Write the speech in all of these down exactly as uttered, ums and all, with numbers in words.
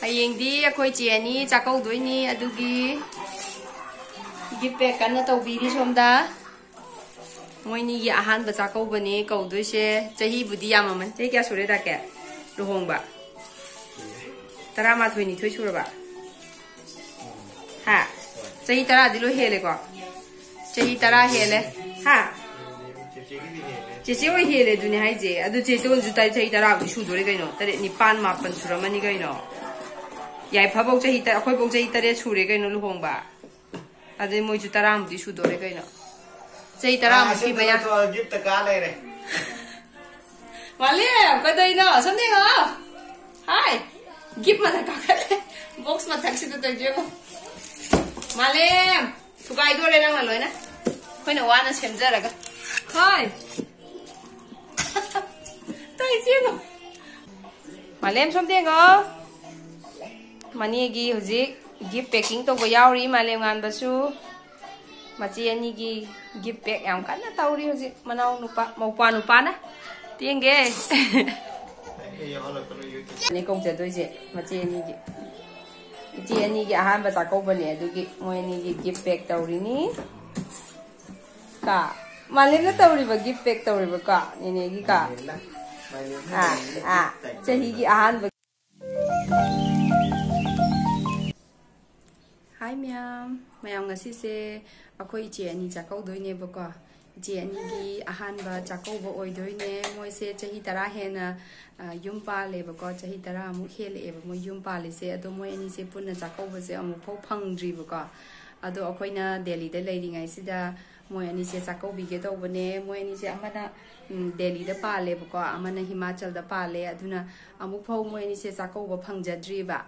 ꯍꯌꯦꯡꯗꯤ ꯑꯩꯈꯣꯏ ꯆꯦ ꯑꯅꯤ ꯆꯥꯛꯀꯧꯗꯣꯏꯅꯤ, ꯑꯗꯨꯒꯤ ꯒꯤꯐ ꯄꯦꯛ ꯀꯟꯅ ꯇꯧꯕꯤꯔꯤ ꯁꯣꯝꯗ꯫ ꯃꯣꯏꯅꯤꯒꯤ ꯑꯍꯥꯟꯕ ꯆꯥꯛꯀꯧꯕꯅꯦ ꯀꯧꯗꯣꯏꯁꯦ꯫ ꯆꯍꯤꯕꯨꯗꯤ ꯌꯥꯝꯃꯝꯃꯅꯤ꯫ ꯆꯍꯤ ꯀꯌꯥ ꯁꯨꯔꯦ ꯗꯥꯀꯦ? ꯂꯨꯍꯣꯡꯕ ꯇꯔꯥꯃꯥꯊꯣꯏ ꯅꯤꯊꯣꯏ ꯁꯨꯔꯕ? ꯍꯥ? ꯆꯍꯤ ꯇꯔꯥꯗꯤ ꯂꯣꯏ ꯍꯦꯜꯂꯦꯀꯣ? ꯆꯍꯤ ꯇꯔꯥ ꯍꯦꯜꯂꯦ꯫ ꯍꯥ? ꯆꯦꯆꯦ ꯍꯣꯏ ꯍꯦꯜꯂꯦ, ꯑꯗꯨꯅꯦ ꯍꯥꯏꯁꯦ꯫ ꯑꯗꯨ ꯆꯦꯆꯦ ꯍꯣꯏꯁꯨ ꯇꯥꯏ-, ꯆꯍꯤ ꯇꯔꯥꯕꯨꯗꯤ ꯁꯨꯗꯣꯔꯦ ꯀꯩꯅꯣ꯫ ꯇꯔꯦꯠ, ꯅꯤꯄꯥꯟ, ꯃꯥꯄꯟ ꯁꯨꯔꯝꯃꯅꯤ ꯀꯩꯅꯣ꯫ ꯌꯥꯏꯐꯕꯧ ꯆꯍꯤ ꯇ-, ꯑꯩꯈꯣꯏꯕꯧ ꯆꯍꯤ ꯇꯔꯦꯠ ꯁꯨꯔꯦ ꯀꯩꯅꯣ ꯂꯨꯍꯣꯡꯕ꯫ ꯑꯗꯩ ꯃꯣꯏꯁꯨ ꯇꯔꯥꯃꯨꯛꯇꯤ ꯁꯨꯗꯣꯔꯦ ꯀꯩꯅꯣ꯫ ꯆꯍꯤ ꯇꯔꯥꯃꯨꯛꯀꯤ ꯃꯌꯥ꯫ ꯒꯤꯐꯇ ꯀꯥ ꯂꯩꯔꯦ꯫ ꯃꯥꯂꯦꯝ, ꯀꯩꯗꯧꯔꯤꯅꯣ? ꯁꯣꯝꯗ ꯌꯦꯡꯉꯣ꯫ ꯍꯥꯏ꯫ ꯒꯤꯐ ꯃꯊꯛ ꯀꯥꯈꯠꯂꯦ꯫ ꯕꯣꯛꯁ ꯃꯊꯛꯁꯤꯗ ꯇꯧꯔꯤꯁꯦ ꯌꯦꯡꯉꯣ꯫ ꯃꯥꯂꯦꯝ, ꯊꯨꯒꯥꯏꯗꯣꯔꯦ ꯅꯪꯅ ꯂꯣꯏꯅ꯫ ꯑꯩꯈꯣꯏꯅ ꯋꯥꯅ ꯁꯦꯝꯖꯔꯒ꯫ ꯍꯣꯏ꯫ ꯇꯧꯔꯤꯁꯦ ꯌꯦꯡꯉꯣ꯫ ꯃꯥꯂꯦꯝ, ꯁꯣꯝꯗ ꯌꯦꯡꯉꯣ꯫ ꯃꯅꯦꯒꯤ ꯍꯧꯖꯤꯛ ꯒꯤꯐ ꯄꯦꯀꯤꯡ ꯇꯧꯕ ꯌꯥꯎꯔꯤ, ꯃꯥꯂꯦꯝ ꯉꯥꯟꯕꯁꯨ꯫ ꯃꯆꯦ ꯑꯅꯤꯒꯤ ꯒꯤꯐ ꯄꯦꯛ ꯌꯥꯝ ꯀꯟꯅ ꯇꯧꯔꯤ ꯍꯧꯖꯤꯛ, ꯃꯅꯥꯎ ꯅꯨꯄꯥ, ꯃꯧꯄ꯭ꯋꯥ ꯅꯨꯄꯥꯅ꯫ ꯇꯦꯡꯒꯦ꯫ ꯅꯦ ꯀꯧꯖꯗꯣꯏꯁꯦ ꯃꯆꯦ ꯑꯅꯤꯒꯤ꯫ ꯏꯆꯦ ꯑꯅꯤꯒꯤ ꯑꯍꯥꯟꯕ ꯆꯥꯛꯀꯧꯕꯅꯦ, ꯑꯗꯨꯒꯤ ꯃꯣꯏ ꯑꯅꯤꯒꯤ ꯒꯤꯐ ꯄꯦꯛ ꯇꯧꯔꯤꯅꯤ꯫ ꯀ ꯃꯥꯂꯦꯝꯅ ꯇꯧꯔꯤꯕ, ꯒꯤꯐ ꯄꯦꯛ ꯇꯧꯔꯤꯕ ꯀꯣ ꯅꯦꯅꯦꯒꯤ ꯀꯣ꯫ ꯃꯥꯂꯦꯝꯅ, ꯃꯥꯂꯦꯝꯅ ꯑꯥ, ꯇꯧꯔꯤꯕ ꯑꯥ, ꯒꯤꯐ ꯄꯦꯛ ꯆꯍꯤꯒꯤ ꯇꯧꯔꯤꯕ꯫ ꯑꯍꯥꯟꯕ꯫ ꯍꯥꯏ ꯃꯌꯥꯝ, ꯃꯌꯥꯝ ꯉꯁꯤꯁꯦ ꯑꯩꯈꯣꯏ ꯏꯆꯦ ꯑꯅꯤ ꯆꯥꯛꯀꯧꯗꯣꯏꯅꯦꯕꯀꯣ꯫ ꯏꯆꯦ ꯑꯅꯤꯒꯤ ꯑꯍꯥꯟꯕ ꯆꯥꯛꯀꯧꯕ ꯑꯣꯏꯗꯣꯏꯅꯦ꯫ ꯃꯣꯏꯁꯦ ꯆꯍꯤ ꯇꯔꯥ ꯍꯦꯟꯅ, ꯑ, ꯌꯨꯝ ꯄꯥꯜꯂꯦꯕꯀꯣ꯫ ꯆꯍꯤ ꯇꯔꯥꯃꯨꯛ ꯍꯦꯜꯂꯛꯑꯦꯕ ꯃꯣꯏ ꯌꯨꯝ ꯄꯥꯜꯂꯤꯁꯦ꯫ ꯑꯗꯣ ꯃꯣꯏ ꯑꯅꯤꯁꯦ ꯄꯨꯟꯅ ꯆꯥꯛꯀꯧꯕꯁꯦ ꯑꯃꯨꯛꯐꯥꯎ ꯐꯪꯗ꯭ꯔꯤꯕꯀꯣ꯫ ꯑꯗꯣ ꯑꯩꯈꯣꯏꯅ ꯗꯦꯜꯂꯤꯗ ꯂꯩꯔꯤꯉꯩꯁꯤꯗ ꯃꯣꯏ ꯑꯅꯤꯁꯦ ꯆꯥꯛꯀꯧꯕꯤꯒꯦ ꯇꯧꯕꯅꯦ꯫ ꯃꯣꯏ ꯑꯅꯤꯁꯦ ꯑꯃꯅ, ꯎꯝ, ꯗꯦꯜꯂꯤꯗ ꯄꯥꯜꯂꯦꯕꯀꯣ, ꯑꯃꯅ ꯍꯤꯃꯥꯆꯜꯗ ꯄꯥꯜꯂꯦ꯫ ꯑꯗꯨꯅ ꯑꯃꯨꯛꯐꯥꯎ ꯃꯣꯏ ꯑꯅꯤꯁꯦ ꯆꯥꯛꯀꯧꯕ ꯐꯪꯖꯗ꯭ꯔꯤꯕ꯫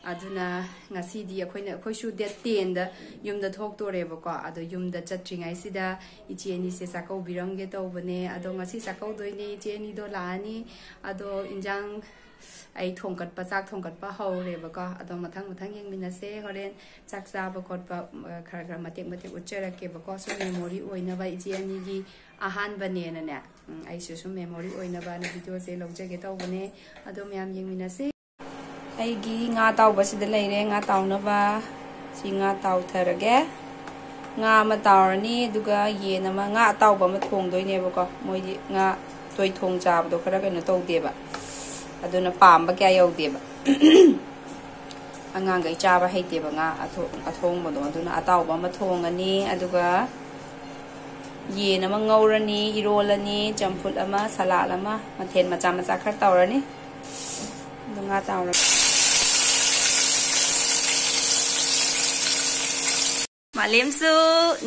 ꯑꯗꯨꯅ ꯉꯁꯤꯗꯤ ꯑꯩꯈꯣꯏꯅ, ꯑꯩꯈꯣꯏꯁꯨ ꯗꯦꯠ ꯇꯦꯟꯗ ꯌꯨꯝꯗ ꯊꯣꯛꯇꯣꯔꯦꯕꯀꯣ꯫ ꯑꯗꯣ ꯌꯨꯝꯗ ꯆꯠꯇ꯭ꯔꯤꯉꯩꯁꯤꯗ ꯏꯆꯦ ꯑꯅꯤꯁꯦ ꯆꯥꯛꯀꯧꯕꯤꯔꯝꯒꯦ ꯇꯧꯕꯅꯦ꯫ ꯑꯗꯣ ꯉꯁꯤ ꯆꯥꯛꯀꯧꯗꯣꯏꯅꯦ, ꯏꯆꯦ ꯑꯅꯤꯗꯣ ꯂꯥꯛꯑꯅꯤ꯫ ꯑꯗꯣ ꯏꯟꯖꯥꯡ ꯑꯩ ꯊꯣꯡꯒꯠꯄ, ꯆꯥꯛ ꯊꯣꯡꯒꯠꯄ ꯍꯧꯔꯦꯕꯀꯣ꯫ ꯑꯗꯣ ꯃꯊꯪ ꯃꯊꯪ ꯌꯦꯡꯃꯤꯟꯅꯁꯦ꯫ ꯍꯣꯔꯦꯟ ꯆꯥꯛ ꯆꯥꯕ ꯈꯣꯠꯄ, ꯑ, ꯈꯔ ꯈꯔ ꯃꯇꯦꯛ ꯃꯇꯦꯛ ꯎꯠꯆꯔꯛꯀꯦꯕꯀꯣ꯫ ꯁꯨꯝ ꯃꯦꯃꯣꯔꯤ ꯑꯣꯏꯅꯕ, ꯏꯆꯦ ꯑꯅꯤꯒꯤ ꯑꯍꯥꯟꯕꯅꯦꯅꯅꯦ꯫ ꯎꯝ, ꯑꯩꯁꯨ ꯁꯨꯝ ꯃꯦꯃꯣꯔꯤ ꯑꯣꯏꯅꯕꯅ ꯚꯤꯗꯤꯑꯣꯁꯦ ꯂꯧꯖꯒꯦ ꯇꯧꯕꯅꯦ꯫ ꯑꯗꯣ ꯃꯌꯥꯝ ꯌꯦꯡꯃꯤꯟꯅꯁꯦ꯫ ꯑꯩꯒꯤ ꯉꯥ ꯑꯇꯥꯎꯕꯁꯤꯗ ꯂꯩꯔꯦ꯫ ꯉꯥ ꯇꯥꯎꯅꯕ ꯁꯤ ꯉꯥ ꯇꯥꯎꯊꯔꯒꯦ꯫ ꯉꯥ ꯑꯃ ꯇꯥꯎꯔꯅꯤ, ꯑꯗꯨꯒ ꯌꯦꯟ ꯑꯃ, ꯉꯥ ꯑꯇꯥꯎꯕ ꯑꯃ ꯊꯣꯡꯗꯣꯏꯅꯦꯕꯀꯣ꯫ ꯃꯣꯏꯗꯤ ꯉꯥ ꯇꯣꯏꯊꯣꯡ ꯆꯥꯕꯗꯣ ꯈꯔ ꯀꯩꯅꯣ ꯇꯧꯗꯦꯕ, ꯑꯗꯨꯅ ꯄꯥꯝꯕ ꯀꯌꯥ ꯌꯧꯗꯦꯕ꯫ ꯑꯉꯥꯡꯈꯩ ꯆꯥꯕ ꯍꯩꯇꯦꯕ ꯉꯥ ꯑꯊꯣ- ꯑꯊꯣꯡꯕꯗꯣ꯫ ꯑꯗꯨꯅ ꯑꯇꯥꯎꯕ ꯑꯃ ꯊꯣꯡꯉꯅꯤ, ꯑꯗꯨꯒ ꯌꯦꯟ ꯑꯃ ꯉꯧꯔꯅꯤ, ꯏꯔꯣꯜꯂꯅꯤ, ꯆꯝꯐꯨꯠ ꯑꯃ, ꯁꯂꯥꯗ ꯑꯃ, ꯃꯊꯦꯜ ꯃꯆꯥ ꯃꯆꯥ ꯈꯔ ꯇꯧꯔꯅꯤ꯫ ꯑꯗꯨ ꯉꯥ ꯇꯥꯎꯔꯒ꯫ ꯃꯥꯂꯦꯝꯁꯨ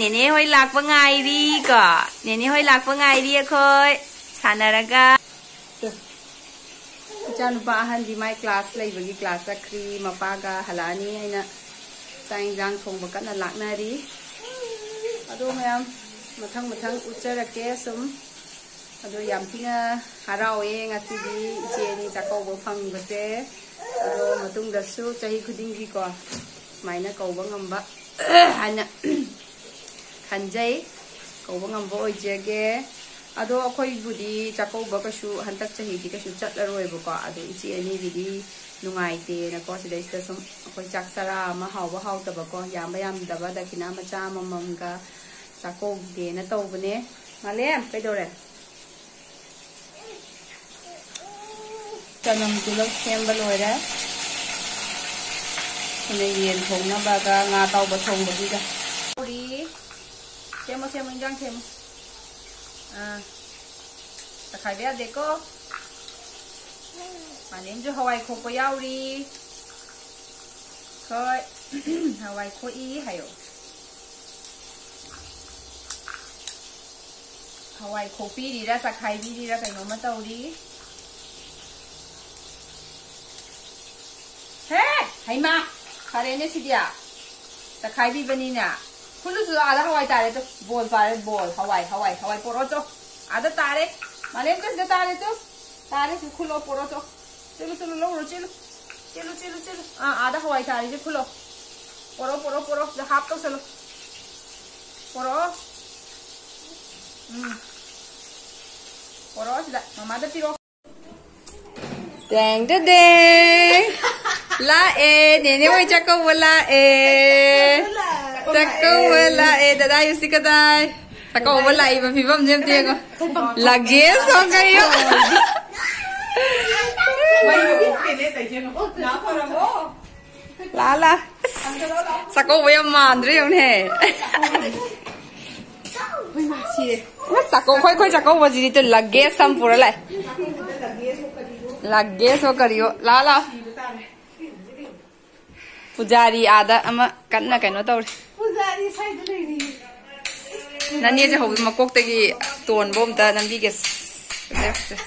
ꯅꯦꯅꯦ ꯍꯣꯏ ꯂꯥꯛꯄ ꯉꯥꯏꯔꯤ ꯀꯣ꯫ ꯅꯦꯅꯦ ꯍꯣꯏ ꯂꯥꯛꯄ ꯉꯥꯏꯔꯤ ꯑꯩꯈꯣꯏ꯫ ꯁꯥꯟꯅꯔꯒ꯫ ꯏꯆꯥꯅꯨꯄꯥ ꯑꯍꯟꯗꯤ ꯃꯥꯏ ꯀ꯭ꯂꯥꯁ ꯂꯩꯕꯒꯤ ꯀ꯭ꯂꯥꯁ ꯆꯠꯈ꯭ꯔꯤ꯫ ꯃꯄꯥꯒ ꯍꯜꯂꯛꯑꯅꯤ꯫ ꯑꯩꯅ ꯆꯥꯛ ꯏꯟꯁꯥꯡ ꯊꯣꯡꯕ ꯀꯟꯅ ꯂꯥꯛꯅꯔꯤ꯫ ꯑꯗꯣ ꯃꯌꯥꯝ ꯃꯊꯪ ꯃꯊꯪ ꯎꯠꯆꯔꯛꯀꯦ ꯁꯨꯝ꯫ ꯑꯗꯣ ꯌꯥꯝ ꯊꯤꯅ ꯍꯔꯥꯎꯋꯦ ꯉꯁꯤꯗꯤ ꯏꯆꯦ ꯑꯅꯤ ꯆꯥꯛꯀꯧꯕ ꯐꯪꯕꯁꯦ꯫ ꯑꯗꯣ ꯃꯇꯨꯡꯗꯁꯨ ꯆꯍꯤ ꯈꯨꯗꯤꯡꯒꯤꯀꯣ ꯁꯨꯃꯥꯏꯅ ꯀꯧꯕ ꯉꯝꯕ ꯍꯥꯏꯅ ꯈꯟꯖꯩ꯫ ꯀꯧꯕ ꯉꯝꯕ ꯑꯣꯏꯖꯒꯦ꯫ ꯑꯗꯣ ꯑꯩꯈꯣꯏꯕꯨꯗꯤ ꯆꯥꯛꯀꯧꯕ ꯀꯩꯁꯨ ꯍꯟꯗꯛ ꯆꯍꯤꯗꯤ ꯀꯩꯁꯨ ꯆꯠꯂꯔꯣꯏꯕꯀꯣ꯫ ꯑꯗꯣ ꯏꯆꯦ ꯑꯅꯤꯒꯤꯗꯤ ꯅꯨꯡꯉꯥꯏꯇꯦꯅꯀꯣ, ꯁꯤꯗꯩꯁꯤꯗ ꯁꯨꯝ ꯑꯩꯈꯣꯏ ꯆꯥꯛ ꯆꯔꯥ ꯑꯃ ꯍꯥꯎꯕ ꯍꯥꯎꯇꯕꯀꯣ, ꯌꯥꯝꯕ ꯌꯥꯝꯗꯕ ꯗꯈꯤꯅꯥ ꯃꯆꯥ ꯑꯃꯃꯝꯒ ꯆꯥꯛꯀꯧꯒꯦꯅ ꯇꯧꯕꯅꯦ꯫ ꯃꯥꯂꯦꯝ, ꯀꯩꯗꯧꯔꯦ? ꯆꯅꯝ ꯇꯤꯜꯍꯧ ꯁꯦꯝꯕ ꯂꯣꯏꯔꯦ꯫ ꯑꯩꯅ ꯌꯦꯟ ꯊꯣꯡꯅꯕꯒ ꯉꯥ ꯑꯇꯥꯎꯕ ꯊꯣꯡꯕꯒꯤꯒ꯫ ꯄꯨꯔꯤ꯫ ꯁꯦꯝꯃꯣ, ꯁꯦꯝꯃꯣ, ꯏꯟꯖꯥꯡ ꯁꯦꯝꯃꯣ꯫ ꯑꯥ꯫ ꯇꯛꯈꯥꯏꯕ ꯌꯥꯗꯦꯀꯣ꯫ ꯃꯥꯂꯦꯝꯁꯨ ꯍꯋꯥꯏ ꯈꯣꯛꯄ ꯌꯥꯎꯔꯤ꯫ ꯍꯣꯏ꯫ ꯍꯋꯥꯏ ꯈꯣꯛꯏ ꯍꯥꯏꯌꯣ꯫ ꯍꯋꯥꯏ ꯈꯣꯛꯄꯤꯔꯤꯔꯥ ꯆꯈꯥꯏꯕꯤꯔꯤꯔꯥ ꯀꯩꯅꯣꯝꯃ ꯇꯧꯔꯤ꯫ ꯍꯦ! ꯍꯩꯃꯥ! ꯐꯔꯦꯅꯦ ꯁꯤꯗꯤ꯫ ꯆꯈꯥꯏꯕꯤꯕꯅꯤꯅ꯫ ꯈꯨꯜꯂꯨꯁꯨ ꯑꯥꯗ ꯍꯋꯥꯏ ꯇꯥꯔꯦ ꯇꯨ꯫ ꯕꯣꯜ ꯇꯥꯔꯦ, ꯕꯣꯜ꯫ ꯍꯋꯥꯏ, ꯍꯋꯥꯏ, ꯍꯋꯥꯏ ꯄꯣꯔꯛꯑꯣ ꯆꯣ꯫ ꯑꯥꯗ ꯇꯥꯔꯦ꯫ ꯃꯥꯂꯦꯝ ꯇꯨ ꯁꯤꯗ ꯇꯥꯔꯦ ꯇꯨ꯫ ꯇꯥꯔꯦ ꯁꯤ ꯈꯨꯜꯂꯣ ꯄꯣꯔꯛꯑꯣ ꯆꯣ꯫ ꯆꯦꯜꯂꯨ, ꯆꯦꯜꯂꯨ, ꯂꯧꯔꯨꯔꯣ ꯆꯦꯜꯂꯨ꯫ ꯆꯦꯜꯂꯨ, ꯆꯦꯜꯂꯨ, ꯆꯦꯜꯂꯨ꯫ ꯑꯥ, ꯑꯥꯗ ꯍꯋꯥꯏ ꯇꯥꯔꯤꯁꯦ ꯈꯨꯜꯂꯣ꯫ ꯄꯣꯔꯛꯑꯣ, ꯄꯣꯔꯛꯑꯣ, ꯄꯣꯔꯛꯑꯣ꯫ ꯁꯤꯗ ꯍꯥꯞ ꯇꯧꯁꯜꯂꯣ꯫ ꯄꯣꯔꯛꯑꯣ꯫ ꯎꯝ꯫ ꯄꯣꯔꯛꯑꯣ ꯁꯤꯗ꯫ ꯃꯃꯥꯗ ꯄꯤꯔꯛꯑꯣ꯫ ꯗꯦꯡ ꯗꯦ ꯗꯦꯡ꯫ ꯂꯥꯛꯑꯦ, ꯅꯦꯅꯦ ꯍꯣꯏ ꯆꯥꯛꯀꯧꯕ ꯂꯥꯛꯑꯦ꯫ ꯆꯥꯛꯀꯧꯕ ꯂꯥꯛꯑꯦ꯫ ꯗꯗꯥ ꯌꯨꯁꯤ ꯀꯗꯥꯏ? ꯆꯥꯛꯀꯧꯕ ꯂꯥꯛꯏꯕ ꯐꯤꯕꯝꯁꯦ ꯑꯝꯇ ꯌꯦꯡꯉꯣ꯫ ꯂꯒꯦꯖ ꯍꯣ ꯀꯩ ꯍꯣ꯫ ꯂꯥ ꯂꯥ꯫ ꯆꯥꯛꯀꯧꯕ ꯌꯥꯝ ꯃꯥꯟꯗ꯭ꯔꯦ ꯌꯦꯡꯉꯨꯅꯦ꯫ ꯆꯥꯛꯀꯧ-, ꯑꯩꯈꯣꯏ, ꯑꯩꯈꯣꯏ ꯆꯥꯛꯀꯧꯕꯁꯤꯗꯤ ꯇꯨ ꯂꯒꯦꯖ ꯑꯃ ꯄꯨꯔ ꯂꯥꯛꯑꯦ꯫ ꯂꯒꯦꯖ ꯍꯣ ꯀꯔꯤ ꯍꯣ꯫ ꯂꯥꯛꯑꯣ, ꯂꯥꯛꯑꯣ꯫ ꯄꯨꯖꯥꯔꯤ ꯑꯥꯗ ꯑꯃ ꯀꯟꯅ ꯀꯩꯅꯣ ꯇꯧꯔꯤ꯫ ꯄꯨꯖꯥꯔꯤ ꯁ꯭ꯋꯥꯏꯗ ꯂꯩꯔꯤ꯫ ꯅꯅꯦꯁꯦ ꯍꯧꯖꯤꯛ ꯃꯀꯣꯛꯇꯒꯤ ꯇꯣꯟꯕ ꯑꯝꯇ ꯅꯝꯕꯤꯒꯦ꯫ ꯐꯖꯩ, ꯐꯖꯩ꯫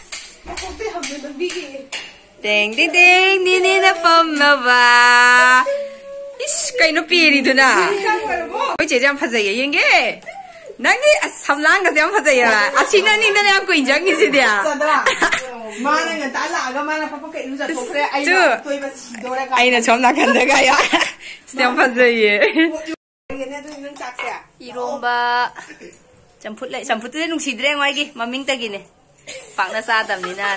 ꯃꯀꯣꯛꯇꯩ ꯍꯧꯅ ꯅꯝꯕꯤꯒꯦ꯫ ꯇꯦꯡ ꯇꯦꯡ ꯇꯦꯡ, ꯅꯦꯅꯦꯅ ꯐꯝꯃꯕ꯫ ꯏꯁ, ꯀꯩꯅꯣ ꯄꯦꯔꯤꯗꯨꯅ? ꯆꯥꯛ ꯂꯣꯏꯔꯕꯣ? ꯑꯩꯈꯣꯏ ꯆꯦꯁꯦ ꯌꯥꯝ ꯐꯖꯩꯌꯦ, ꯌꯦꯡꯒꯦ꯫ ꯅꯪꯗꯤ ꯑꯁ ꯁꯝꯂꯥꯡꯒꯁꯦ ꯌꯥꯝ ꯐꯖꯩꯌꯦꯕ꯫ ꯑꯁꯤ ꯅꯪꯅꯤꯗꯅ ꯌꯥꯝ ꯀꯨꯏꯅ ꯆꯪꯉꯤꯁꯤꯗꯤ꯫ ꯆꯠꯂꯣ꯫ ꯃꯥꯅ ꯉꯟꯇꯥ ꯂꯥꯛꯑꯒ ꯃꯥꯅ ꯄꯠ ꯄꯠ ꯀꯩ ꯏꯔꯨꯖꯊꯣꯛꯈ꯭ꯔꯦ꯫ ꯑꯩꯅ ꯇꯨ꯫ ꯑꯇꯣꯏꯕ ꯁꯤꯗꯣꯔꯦ ꯀꯥꯏꯅ꯫ ꯑꯩꯅ ꯁꯣꯝ ꯅꯥꯀꯟꯗꯒ ꯌꯥ-, ꯑꯁ ꯌꯥꯝ ꯐꯖꯩꯌꯦ꯫ ꯂꯣꯏꯔꯦꯅꯦ ꯑꯗꯨꯗꯤ ꯅꯪ ꯆꯥꯛꯁꯦ꯫ ꯏꯔꯣꯝꯕ, ꯆꯝꯐꯨꯠ ꯂꯩ꯫ ꯆꯝꯐꯨꯠꯇꯨꯗꯤ ꯅꯨꯡꯁꯤꯗ꯭ꯔꯦ ꯃꯣꯏꯒꯤ ꯃꯃꯤꯡꯇꯒꯤꯅꯦ꯫ ꯄꯥꯛꯅ ꯆꯥꯗꯕꯅꯤꯅ꯫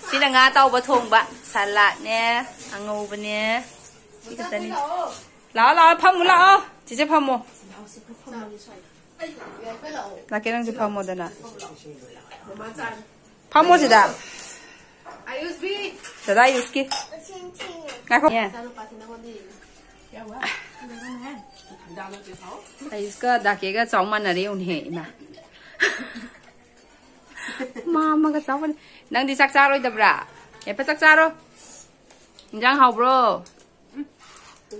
ꯁꯤꯅ ꯉꯥ ꯑꯇꯥꯎꯕ ꯊꯣꯡꯕ, ꯁꯂꯥꯠꯅꯦ, ꯑꯉꯧꯕꯅꯦ꯫ ꯁꯤ ꯈꯛꯇꯅꯤ꯫ ꯂꯥꯛꯑꯣ, ꯂꯥꯛꯑꯣ, ꯐꯝꯃꯨ ꯂꯥꯛꯑꯣ꯫ ꯆꯤꯆꯦ ꯐꯝꯃꯣ꯫ ꯂꯥꯛꯀꯦ, ꯅꯪꯁꯨ ꯐꯝꯃꯣꯗꯅ꯫ ꯐꯝꯃꯣ ꯁꯤꯗ꯫ ꯑꯌꯨꯁꯕꯤ꯫ ꯗꯗꯥ ꯑꯌꯨꯁꯀꯤ꯫ ꯉꯥꯏꯈꯣ꯫ ꯌꯥ꯫ ꯏꯆꯥꯅꯨꯄꯥꯁꯤ ꯅꯉꯣꯟꯗ ꯌꯦꯡꯉꯤ꯫ ꯑꯌꯨꯁꯀ ꯗꯥꯀꯦꯒ ꯆꯥꯎ ꯃꯥꯟꯅꯔꯦ ꯌꯦꯡꯉꯨꯅꯦꯍꯦ, ꯏꯃꯥ꯫ ꯃꯥ ꯑꯃꯒ ꯆꯥꯎꯕꯅꯤ꯫ ꯅꯪꯗꯤ ꯆꯥꯛ ꯆꯥꯔꯣꯏꯗꯕ꯭ꯔꯥ? ꯌꯥꯏꯐ, ꯆꯥꯛ ꯆꯥꯔꯣ꯫ ꯏꯟꯖꯥꯡ ꯍꯥꯎꯕ꯭ꯔꯣ?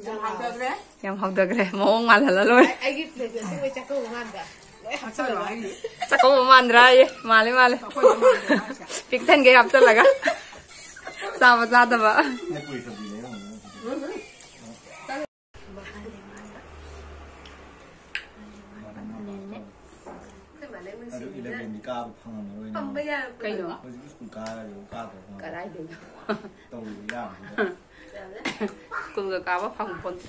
ꯌꯥꯝ ꯍꯥꯎꯗꯈ꯭ꯔꯦ꯫ ꯌꯥꯝ ꯍꯥꯎꯗꯈ꯭ꯔꯦ꯫ ꯃꯑꯣꯡ ꯃꯥꯜꯍꯜꯂ ꯂꯣꯏꯔꯦ꯫ ꯑꯩ-, ꯑꯩꯒꯤ ꯄ꯭ꯂꯦꯠꯇ ꯑꯁꯦꯡꯕꯩ ꯆꯥꯛꯀꯧꯕ ꯃꯥꯟꯕ꯭ꯔꯥ? ꯂꯣꯏ ꯍꯥꯞꯆꯜꯂꯣ ꯍꯥꯞꯆꯜꯂꯣ꯫ ꯍꯥꯏꯅꯤ꯫ ꯆꯥꯛꯀꯧꯕ ꯃꯥꯟꯗ꯭ꯔꯥ ꯑꯌꯦ? ꯃꯥꯜꯂꯦ, ꯃꯥꯜꯂꯦ꯫ ꯑꯩꯈꯣꯏꯗꯤ ꯃꯥꯟꯗꯦ ꯍꯥꯏꯁꯦ꯫ ꯄꯤꯛ ꯊꯟꯒꯩ ꯍꯥꯞꯆꯜꯂꯒ꯫ ꯆꯥꯕ ꯆꯥꯗꯕ꯫ ꯑꯗꯨ ꯏꯂꯚꯦꯟꯗꯤ ꯀꯥꯕ ꯐꯪꯉꯝꯃꯔꯣꯏꯅꯦ꯫ ꯀꯩꯅꯣ? ꯍꯧꯖꯤꯛꯇꯤ ꯁ꯭ꯀꯨꯜ ꯀꯥꯔꯒ ꯀꯥꯗ꯭ꯔꯦ꯫ ꯀꯗꯥꯏꯗꯩꯅꯣ? ꯇꯧꯔꯤꯕ ꯌꯥꯕꯗꯨꯗ꯫ ꯁ꯭ꯀꯨꯜꯒ ꯀꯥꯕ ꯐꯪꯄꯣꯟꯇꯦ꯫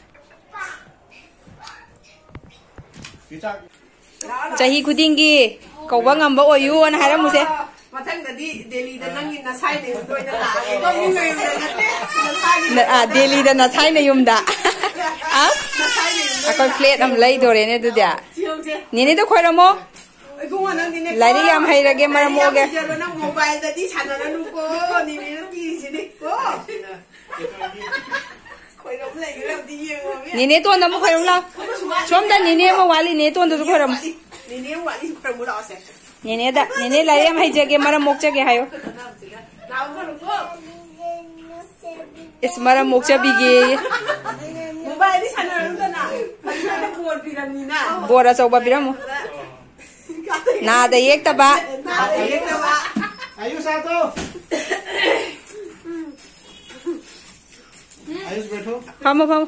ꯆꯍꯤ ꯈꯨꯗꯤꯡꯒꯤ ꯀꯧꯕ ꯉꯝꯕ ꯑꯣꯏꯌꯨꯅ ꯍꯥꯏꯔꯝꯃꯨꯁꯦ꯫ ꯃꯊꯪꯗꯗꯤ ꯗꯦꯜꯂꯤꯗ ꯅꯪꯒꯤ ꯅꯁꯥꯏ ꯅꯌꯨꯝꯗ ꯑꯣꯏꯅ ꯂꯥꯛꯑꯒꯦꯀꯣ꯫ ꯃꯤ ꯃꯌꯨꯝꯗ ꯅꯠꯇꯦ, ꯅꯁꯥꯒꯤ ꯅ- ꯑꯥ, ꯗꯦꯜꯂꯤꯗ ꯅꯁꯥꯏ ꯅꯌꯨꯝꯗ꯫ ꯑꯁ, ꯅꯁꯥꯏ ꯅꯌꯨꯝꯗ ꯑꯩꯈꯣꯏ ꯑꯣꯏꯅ ꯐ꯭ꯂꯦꯠ ꯑꯃ ꯂꯩꯗꯣꯔꯦꯅꯦ ꯑꯗꯨꯗꯤ꯫ ꯁꯤ ꯌꯦꯡꯁꯦ꯫ ꯅꯦꯅꯦꯗ ꯈꯣꯏꯔꯝꯃꯣ꯫ ꯏꯕꯨꯡꯉꯣ, ꯅꯪꯗꯤꯅꯦ ꯂꯥꯏꯔꯤꯛ ꯌꯥꯝ ꯍꯩꯔꯒꯦ, ꯃꯔꯝ ꯂꯥꯏꯔꯤꯛ ꯌꯥꯝ ꯃꯣꯛꯑꯒꯦ꯫ ꯍꯩꯖꯔꯣ, ꯅꯪ ꯃꯣꯕꯥꯏꯜꯗꯗꯤ ꯁꯥꯟꯅꯔꯅꯨꯀꯣ, ꯅꯦꯅꯦꯅ ꯄꯤꯔꯤꯁꯤꯅꯤꯀꯣ꯫ ꯈꯣꯏꯔꯝ ꯂꯩꯈ꯭ꯔꯕꯗꯤ ꯌꯦꯡꯉꯣꯃꯦ꯫ ꯅꯦꯅꯦ ꯇꯣꯟꯗ ꯑꯃꯨꯛ ꯈꯣꯏꯔꯝ ꯂꯥꯎ꯫ ꯑꯃꯁꯨ ꯋꯥꯠꯂꯤ꯫ ꯁꯣꯝꯗ ꯅꯦꯅꯦ ꯑꯃ ꯋꯥꯠꯂꯤ, ꯅꯦꯅꯦ ꯇꯣꯟꯗꯁꯨ ꯈꯣꯏꯔꯝꯃꯨ꯫ ꯅꯦꯅꯦ ꯑꯃ ꯋꯥꯠꯂꯤ, ꯈꯣꯏꯔꯝꯃꯨ ꯂꯥꯛꯑꯣꯁꯦ꯫ ꯅꯦꯅꯦꯗ, "ꯅꯦꯅꯦ ꯂꯥꯏꯔꯤꯛ ꯌꯥꯝ ꯍꯩꯖꯒꯦ, ꯃꯔꯝ ꯃꯣꯛꯆꯒꯦ" ꯍꯥꯏꯌꯣ꯫ ꯂꯥꯛꯑꯣ, ꯈꯣꯏꯔꯝꯃꯨ꯫ ꯏꯁ, ꯃꯔꯝ ꯃꯣꯛꯆꯕꯤꯒꯦ꯫ ꯃꯣꯕꯥꯏꯜꯗꯤ ꯁꯥꯟꯅꯔꯝꯗꯅ꯫ ꯍꯧꯖꯤꯛ ꯕꯣꯜ ꯄꯤꯔꯝꯅꯤꯅ꯫ ꯕꯣꯜ ꯑꯆꯧꯕ ꯄꯤꯔꯝꯃꯨ꯫ ꯅꯥꯗ ꯌꯦꯛꯇꯕ꯫ ꯅꯥꯗ ꯌꯦꯛꯇꯕ꯫ आयुष आ तो। आयुष बैठो। ꯐꯝꯃꯣ, ꯐꯝꯃꯣ꯫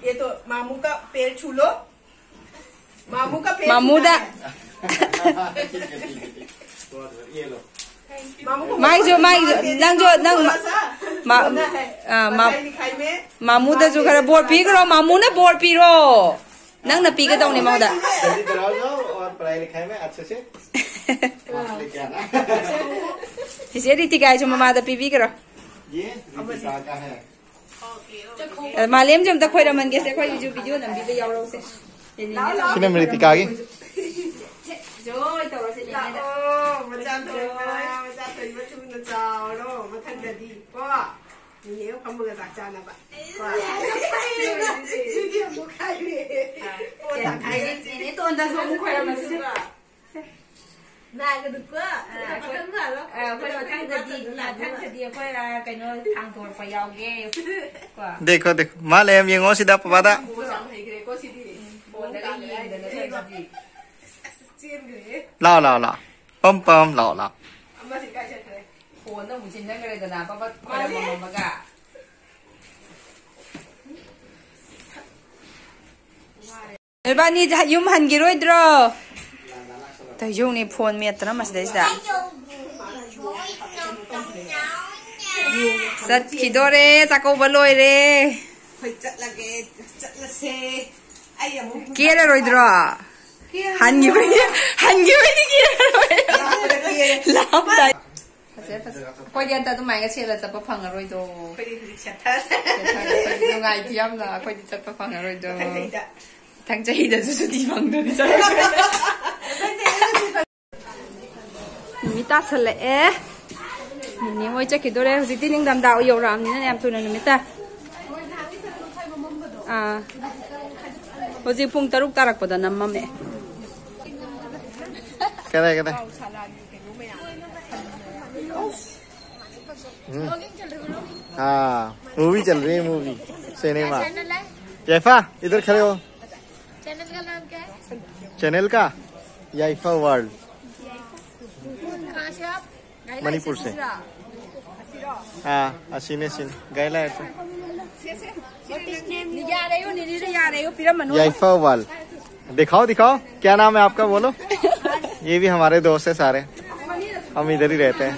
ये तो मामू का पैर छू लो। मामू का पैर ꯃꯥꯃꯨꯗ꯫ छूना है। मामू को ꯃꯥꯏꯁꯨ, ꯃꯥꯏꯁꯨ, ꯅꯪꯁꯨ, ꯅꯪ ꯊꯣꯛꯂꯛꯑꯣ꯫ ꯃꯥ-, ꯊꯣꯛꯂꯛꯑꯣ꯫ ꯑꯥ, ꯃꯥ-, ꯄढ़ाई लिखाई में ꯃꯥꯃꯨꯗꯁꯨ ꯈꯔ ꯕꯣꯔ ꯄꯤꯈ꯭ꯔꯣ, ꯃꯥꯃꯨꯅ ꯕꯣꯔ ꯄꯤꯔꯣ꯫ ꯅꯪꯅ ꯄꯤꯒꯗꯧꯅꯦ ꯃꯉꯣꯟꯗ꯫ जल्दी घर आओ जाओ और पढ़ाई लिखाई में अच्छे से marks लेके आना। ꯆꯤꯆꯦ ꯔꯤꯇꯤꯀꯥꯏꯁꯨ ꯃꯃꯥꯗ ꯄꯤꯕꯤꯈ꯭ꯔꯣ꯫ ये रितिका का है꯫ ꯑ, ꯃꯥꯂꯦꯝꯁꯨ ꯑꯝꯇ ꯈꯣꯏꯔꯝꯍꯟꯒꯦꯁꯦ, ꯑꯩꯈꯣꯏꯒꯤꯁꯨ ꯚꯤꯗꯤꯑꯣ ꯅꯝꯕꯤꯕ ꯌꯥꯎꯔꯛꯎꯁꯦ꯫ ꯁꯤꯅ ꯔꯤꯇꯤꯀꯥꯒꯤ꯫ ꯖꯣꯏ ꯇꯧꯔꯁꯦ, ꯅꯦꯅꯦꯗ꯫ ꯂꯥꯛꯑꯣ, ꯃꯆꯥ ꯊꯣꯏꯕ, ꯃꯆꯥ ꯊꯣꯏꯕ ꯊꯨꯅ ꯆꯥꯎꯔꯣ, ꯃꯊꯪꯗꯗꯤ ꯀꯣ꯫ ꯅꯦꯅꯦꯒ ꯐꯝꯃꯒ ꯆꯥꯛ ꯆꯥꯅꯕ꯫ ꯀꯣ꯫ ꯑꯗꯨꯗꯤ ꯑꯃꯨꯛ ꯈꯥꯏꯔꯦ꯫ ꯑꯣ, ꯇꯪꯈꯥꯏ꯫ ꯅꯦꯅꯦ ꯇꯣꯟꯗꯁꯨ ꯑꯃꯨꯛ ꯈꯣꯏꯔꯝꯃꯁꯤꯁꯦ꯫ ꯅꯥꯒꯅꯨꯀꯣ꯫ ꯑ, ꯑꯩꯈꯣꯏ, ꯄꯥꯈꯪ ꯐꯥꯔꯣ꯫ ꯑ, ꯑꯩꯈꯣꯏ ꯃꯊꯪꯗꯗꯤ, ꯃꯊꯪꯗꯗꯤ ꯑꯩꯈꯣꯏ, ꯑ, ꯀꯩꯅꯣ, ꯊꯥꯡ ꯊꯣꯔꯛꯄ ꯌꯥꯎꯒꯦ꯫ ꯀꯣ꯫ देखो, देखो, ꯃꯥ ꯂꯩꯔꯝ ꯌꯦꯡꯉꯣ ꯁꯤꯗ ꯄꯄꯥꯗ꯫ ꯕꯣꯜ ꯌꯥꯝ ꯍꯩꯈ꯭ꯔꯦꯀꯣ ꯁꯤꯗꯤ꯫ ꯕꯣꯜꯗꯒ ꯌꯦꯡꯗꯅ ꯇꯧꯔꯤꯁꯤꯗꯤ꯫ ꯑꯁ, ꯆꯦꯟꯈ꯭ꯔꯦꯍꯦ꯫ ꯂꯥꯛꯑꯣ, ꯂꯥꯛꯑꯣ, ꯂꯥꯛꯑꯣ꯫ ꯄꯝ, ꯄꯝ, ꯂꯥꯛꯑꯣ, ꯂꯥꯛꯑꯣ꯫ ꯑꯃꯁꯤ ꯀꯥꯏ ꯆꯠꯈ꯭ꯔꯦ? ꯐꯣꯟꯗ ꯑꯃꯨꯛ ꯁꯤꯟꯅꯈ꯭ꯔꯦꯗꯅ, ꯄꯞ, ꯄꯞ ꯃꯥꯅꯦ꯫ ꯈꯣꯏꯔꯝꯃꯝꯃꯒ꯫ ꯅꯣꯏꯕꯥꯅꯤ ꯌꯨꯝ ꯍꯟꯈꯤꯔꯣꯏꯗ꯭ꯔꯣ? ꯇꯧ ꯌꯦꯡꯉꯨꯅꯦ, ꯐꯣꯟ ꯃꯦꯠꯇꯅ ꯃꯁꯤꯗꯩꯁꯤꯗ꯫ ꯆꯠꯈꯤꯗꯣꯔꯦ, ꯆꯥꯛꯀꯧꯕ ꯂꯣꯏꯔꯦ꯫ ꯑꯩꯈꯣꯏ ꯆꯠꯂꯒꯦ, ꯆꯠꯂꯁꯦ꯫ ꯑꯩ ꯑꯃꯨꯛ ꯀꯦꯔꯔꯣꯏꯗ꯭ꯔꯣ? ꯍꯟꯈꯤꯕꯒꯤ, ꯍꯟꯈꯤꯕꯒꯤ ꯀꯤꯔꯔꯣꯏ꯫ ꯂꯥꯛꯑꯝꯗꯥꯏ꯫ ꯐꯖꯩ, ꯐꯖꯩ꯫ ꯑꯩꯈꯣꯏꯗꯤ ꯍꯟꯗꯛ ꯑꯗꯨꯃꯥꯏꯅ ꯁꯦꯠꯂ ꯆꯠꯄ ꯐꯪꯉꯔꯣꯏꯗꯣ꯫ ꯑꯩꯈꯣꯏꯗꯤ ꯍꯧꯖꯤꯛ ꯁꯦꯠꯊꯔꯦ꯫ ꯁꯦꯠꯊꯔꯦ꯫ ꯑꯩꯈꯣꯏꯗꯤ ꯅꯨꯡꯉꯥꯏꯇꯦ ꯌꯥꯝꯅ꯫ ꯑꯩꯈꯣꯏꯗꯤ ꯆꯠꯄ ꯐꯪꯉꯔꯣꯏꯗꯣ꯫ ꯃꯊꯪ ꯆꯍꯤꯗ꯫ ꯃꯊꯪ ꯆꯍꯤꯗꯁꯨ ꯁꯨꯇꯤ ꯐꯪꯗꯕꯤ ꯆꯠꯂꯔꯣꯏ꯫ ꯅꯨꯃꯤꯠ ꯇꯥꯁꯜꯂꯛꯑꯦ꯫ ꯅꯤꯅꯦ ꯍꯣꯏ ꯆꯠꯈꯤꯗꯣꯔꯦ꯫ ꯍꯧꯖꯤꯛꯇꯤ ꯅꯤꯡꯊꯝꯊꯥ ꯌꯧꯔꯛꯑꯕꯅꯤꯅ ꯌꯥꯝ ꯊꯨꯅ ꯅꯨꯃꯤꯠ ꯇꯥꯏ꯫ ꯑꯥ꯫ ꯍꯧꯖꯤꯛ ꯄꯨꯡ ꯇꯔꯨꯛ ꯇꯥꯔꯛꯄꯗ ꯅꯝꯃꯝꯃꯦ꯫ ꯀꯗꯥꯏ, ꯀꯗꯥꯏ? ꯎꯝ꯫ हाँ, मूवी चल रही है, मूवी, सिनेमा। चैनल है? यैफा, इधर खड़े हो। चैनल का नाम क्या है? चैनल का? यैफा वर्ल्ड। कहाँ से हो आप? ꯃꯅꯤꯄꯨꯔꯁꯦ꯫ ꯑꯥ, ꯑꯁꯤꯅꯦ, ꯁꯤꯅꯦ꯫ ꯒꯥꯏꯂꯥꯏꯠꯁꯦ꯫ ꯌꯥꯔꯦ, ꯌꯥꯔꯦ, ꯄꯤꯔꯝꯃꯅꯨ꯫ ꯌꯥꯏꯐ ꯋꯥꯜ꯫ दिखाओ, दिखाओ, क्या नाम है आपका, बोलो। ये भी हमारे दोस्त है सारे, हम इधर ही रहते हैं।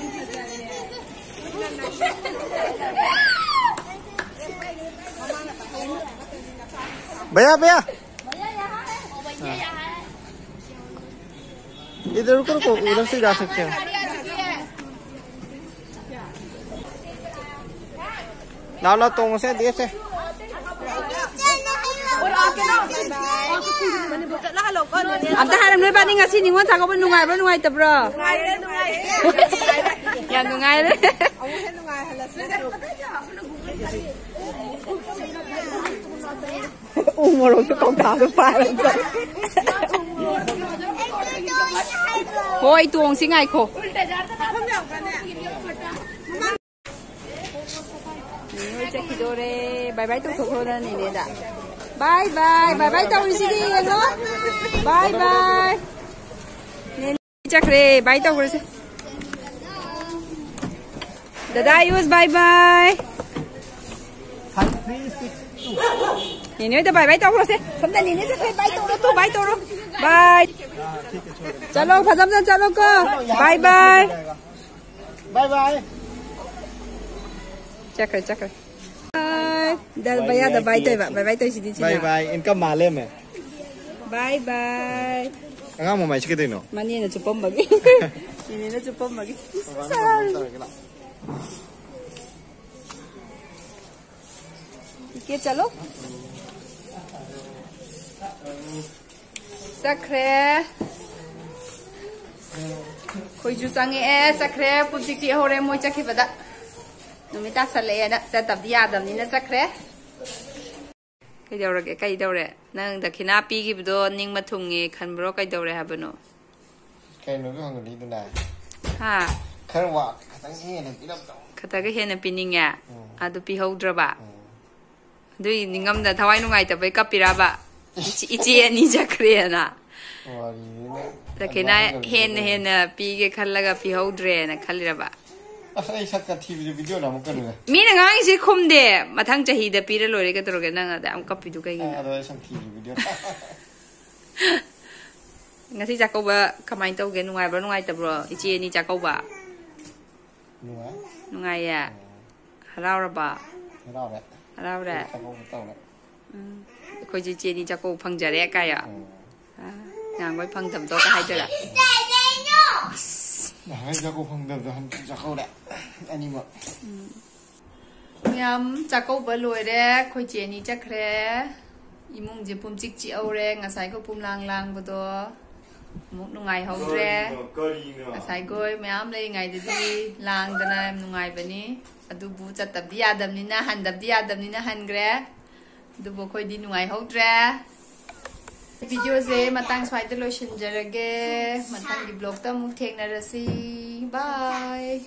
भैया, भैया। हाँ। इधर रुको, रुको, उधर से जा सकते हैं। लाओ, लाओ, तुम उसे दे से। ꯑꯝꯇ ꯍꯥꯏꯔꯝ, ꯅꯣꯏ ꯕꯥꯅꯤ ꯉꯁꯤ ꯅꯤꯉꯣꯜ ꯆꯥꯛꯀꯧꯕ ꯅꯨꯡꯉꯥꯏꯕ꯭ꯔꯣ, ꯅꯨꯡꯉꯥꯏꯇꯕ꯭ꯔꯣ? ꯌꯥꯝ ꯅꯨꯡꯉꯥꯏꯔꯦ꯫ ꯎ ꯃꯣꯔꯣꯛꯇꯣ ꯀꯧꯇꯥꯗꯣ ꯄꯥꯏꯔꯒ ꯆꯠꯂꯦ꯫ ꯍꯣꯏ, ꯇꯣꯡꯁꯤ, ꯉꯥꯏꯈꯣ꯫ ꯅꯦꯅꯦ ꯍꯣꯏ ꯆꯠꯈꯤꯗꯣꯔꯦ꯫ ꯕꯥꯏ ꯕꯥꯏ ꯇꯧꯊꯣꯛꯈ꯭ꯔꯣ ꯅꯪ ꯅꯦꯅꯦꯗ꯫ ꯕꯥꯏ ꯕꯥꯏ, ꯕꯥꯏ ꯕꯥꯏ ꯇꯧꯔꯤꯁꯤꯗꯤ ꯌꯦꯡꯉꯣ꯫ ꯕꯥꯏ ꯕꯥꯏ꯫ ꯆꯠꯈ꯭ꯔꯦ, ꯕꯥꯏ ꯇꯧꯈ꯭ꯔꯁꯦ꯫ ꯗꯗꯥ ꯑꯌꯨꯁ, ꯕꯥꯏ ꯕꯥꯏ꯫ ꯅꯦꯅꯦ ꯍꯣꯏꯗ ꯕꯥꯏ ꯕꯥꯏ ꯇꯧꯈ꯭ꯔꯁꯦ꯫ ꯁꯣꯝꯗ ꯅꯦꯅꯦ ꯆꯠꯈ꯭ꯔꯦ, ꯕꯥꯏ ꯇꯧꯔꯣ ꯇꯨ, ꯕꯥꯏ ꯇꯧꯔꯣ꯫ ꯕꯥꯏ꯫ ꯆꯠꯂꯣ, ꯐꯖ ꯐꯖꯅ ꯆꯠꯂꯣꯀꯣ꯫ ꯕꯥꯏ ꯕꯥꯏ꯫ ꯕꯥꯏ ꯕꯥꯏ꯫ ꯆꯠꯈ꯭ꯔꯦ, ꯆꯠꯈ꯭ꯔꯦ꯫ ꯕꯥꯏ꯫ ꯗ-, ꯕꯥꯏ ꯕꯥꯏ ꯚꯩꯌꯥꯗ ꯕꯥꯏ ꯇꯧꯏꯕ꯫ ꯕꯥꯏ ꯕꯥꯏ ꯇꯧꯏꯁꯤꯗꯤ ꯁꯤꯅ꯫ ꯕꯥꯏ ꯕꯥꯏ, ꯏꯟꯀꯝ ꯃꯥꯜꯂꯦ ꯃꯦ꯫ Bye bye. ꯑꯉꯥꯡ ꯃꯃꯥꯏꯁꯤ ꯀꯩꯗꯧꯅꯣ? ꯃꯅꯦꯅ ꯆꯨꯞꯄꯝꯕꯒꯤ꯫ ꯅꯦꯅꯦꯅ ꯆꯨꯞꯄꯝꯕꯒꯤ꯫ ꯃꯃꯥꯏ ꯃꯃꯥꯏ ꯇꯧꯔꯒꯦ ꯂꯥꯎ꯫ ꯏꯀꯦ ꯆꯠꯂꯣ꯫ ꯆꯠꯈ꯭ꯔꯦ꯫ ꯑꯩꯈꯣꯏꯁꯨ ꯆꯪꯉꯛꯑꯦ, ꯆꯠꯈ꯭ꯔꯦ꯫ ꯄꯨꯟꯁꯤꯛꯇꯤ ꯍꯧꯔꯦ ꯃꯣꯏ ꯆꯠꯈꯤꯕꯗ꯫ ꯅꯨꯃꯤꯠ ꯇꯥꯁꯜꯂꯛꯑꯦꯅ ꯆꯠꯇꯕꯗꯤ ꯌꯥꯗꯕꯅꯤꯅ ꯆꯠꯈ꯭ꯔꯦ꯫ ꯀꯩꯗꯧꯔꯒꯦ? ꯀꯩꯗꯧꯔꯦ? ꯅꯪ ꯗꯈꯤꯅꯥ ꯄꯤꯈꯤꯕꯗꯣ ꯅꯤꯡꯕ ꯊꯨꯡꯉꯦ ꯈꯟꯕ꯭ꯔꯣ? ꯀꯩꯗꯧꯔꯦ ꯍꯥꯏꯕꯅꯣ? ꯀꯩꯅꯣꯗꯣ ꯍꯪꯒꯠꯂꯤꯗꯨꯅ? ꯍꯥ? ꯈꯔ ꯋꯥ-, ꯈꯤꯇꯪ ꯍꯦꯟꯅ ꯄꯤꯔꯝꯗꯧ꯫ ꯈꯛꯇꯒ ꯍꯦꯟꯅ ꯄꯤꯅꯤꯡꯉꯦ? ꯎꯝ꯫ ꯑꯗꯨ ꯄꯤꯍꯧꯗ꯭ꯔꯕ? ꯎꯝ꯫ ꯑꯗꯨꯏ ꯅꯤꯡꯉꯝꯗ ꯊꯋꯥꯏ ꯅꯨꯡꯉꯥꯏꯇꯕꯩ ꯀꯞꯄꯤꯔꯕ? ꯏꯆꯦ, ꯏꯆꯦ ꯑꯅꯤ ꯆꯠꯈ꯭ꯔꯦꯅ꯫ ꯋꯥꯔꯤꯗꯤ ꯅꯪ ꯗꯈꯤꯅꯥ ꯑꯗꯨꯃꯥꯏꯅ ꯍꯦꯟꯅ ꯍꯪꯒꯠꯂꯤꯗꯨꯅ꯫ ꯍꯦꯟꯅ ꯄꯤꯒꯦ ꯈꯜꯂꯒ ꯄꯤꯍꯧꯗ꯭ꯔꯦꯅ ꯈꯜꯂꯤꯔꯕ? ꯑꯁ, ꯑꯩ ꯁꯛꯀ ꯊꯤꯕꯁꯦ ꯚꯤꯗꯤꯑꯣꯗ ꯑꯃꯨꯛ ꯀꯩꯅꯣꯗ꯫ ꯃꯤꯅ ꯉꯥꯡꯉꯤꯁꯦ ꯈꯨꯝꯗꯦ꯫ ꯃꯊꯪ ꯆꯍꯤꯗ ꯄꯤꯔ ꯂꯣꯏꯔꯦ, ꯀꯩꯗꯧꯔꯒꯦ? ꯅꯪ ꯑꯗ ꯌꯥꯝ ꯀꯞꯄꯤꯗꯨ ꯀꯩꯒꯤꯅꯣ? ꯑꯗꯣ ꯑꯩ ꯁꯛ ꯊꯤꯕꯁꯦ ꯚꯤꯗꯤꯑꯣ꯫ ꯉꯁꯤ ꯆꯥꯛꯀꯧꯕ ꯀꯃꯥꯏꯅ ꯇꯧꯒꯦ? ꯅꯨꯡꯉꯥꯏꯕ꯭ꯔꯣ, ꯅꯨꯡꯉꯥꯏꯇꯕ꯭ꯔꯣ? ꯏꯆꯦ ꯑꯅꯤ ꯆꯥꯛꯀꯧꯕ? ꯅꯨꯡꯉꯥꯏ꯫ ꯅꯨꯡꯉꯥꯏꯌꯦ? ꯎꯝ꯫ ꯍꯔꯥꯎꯔꯕ? ꯍꯔꯥꯎꯔꯦ꯫ ꯍꯔꯥꯎꯔꯦ? ꯆꯥꯛꯀꯧꯕ ꯇꯧꯔꯦ꯫ ꯎꯝ꯫ ꯑꯩꯈꯣꯏꯁꯦ ꯏꯆꯦ ꯑꯅꯤ ꯆꯥꯛꯀꯧꯕ ꯐꯪꯖꯔꯦ ꯀꯥꯏꯌꯣ? ꯎꯝ꯫ ꯑꯥ, ꯅꯍꯥꯟꯈꯣꯏ ꯐꯪꯗꯕꯗꯣ ꯀꯥꯏ ꯍꯥꯏꯗꯣꯏꯔꯥ? ꯅꯍꯥꯟꯈꯩ ꯆꯥꯛꯀꯧꯕ ꯐꯪꯗꯕꯗꯣ ꯍꯟꯗꯛ ꯆꯥꯛꯀꯧꯔꯦ꯫ ꯑꯅꯤꯃꯛ꯫ ꯎꯝ꯫ ꯃꯌꯥꯝ ꯆꯥꯛꯀꯧꯕ ꯂꯣꯏꯔꯦ, ꯑꯩꯈꯣꯏ ꯆꯦ ꯑꯅꯤ ꯆꯠꯈ꯭ꯔꯦ꯫ ꯏꯃꯨꯡꯁꯦ ꯄꯨꯝꯆꯤꯛ ꯆꯤꯛꯍꯧꯔꯦ꯫ ꯉꯁꯥꯏꯒ ꯄꯨꯝꯂꯥꯡ ꯂꯥꯡꯕꯗꯣ ꯑꯃꯨꯛ ꯅꯨꯡꯉꯥꯏꯍꯧꯗ꯭ꯔꯦ꯫ ꯀꯔꯤꯅꯣ, ꯀꯔꯤꯅꯣ? ꯉꯁꯥꯏꯈꯣꯏ ꯃꯌꯥꯝ ꯂꯩꯔꯤꯉꯩꯗꯗꯤ ꯂꯥꯡꯗꯅ ꯌꯥꯝ ꯅꯨꯡꯉꯥꯏꯕꯅꯤ꯫ ꯑꯗꯨꯕꯨ ꯆꯠꯇꯕꯗꯤ ꯌꯥꯗꯕꯅꯤꯅ, ꯍꯟꯗꯕꯗꯤ ꯌꯥꯗꯕꯅꯤꯅ ꯍꯟꯈ꯭ꯔꯦ꯫ ꯑꯗꯨꯕꯨ ꯑꯩꯈꯣꯏꯗꯤ ꯅꯨꯡꯉꯥꯏꯍꯧꯗ꯭ꯔꯦ꯫ ꯚꯤꯗꯤꯑꯣꯁꯦ ꯃꯇꯥꯡ ꯁ꯭ꯋꯥꯏꯗ ꯂꯣꯏꯁꯤꯟꯖꯔꯒꯦ꯫ ꯃꯊꯪꯒꯤ ꯕ꯭ꯂꯣꯛꯇ ꯑꯃꯨꯛ ꯊꯦꯡꯅꯔꯁꯤ꯫ ꯕꯥꯏ꯫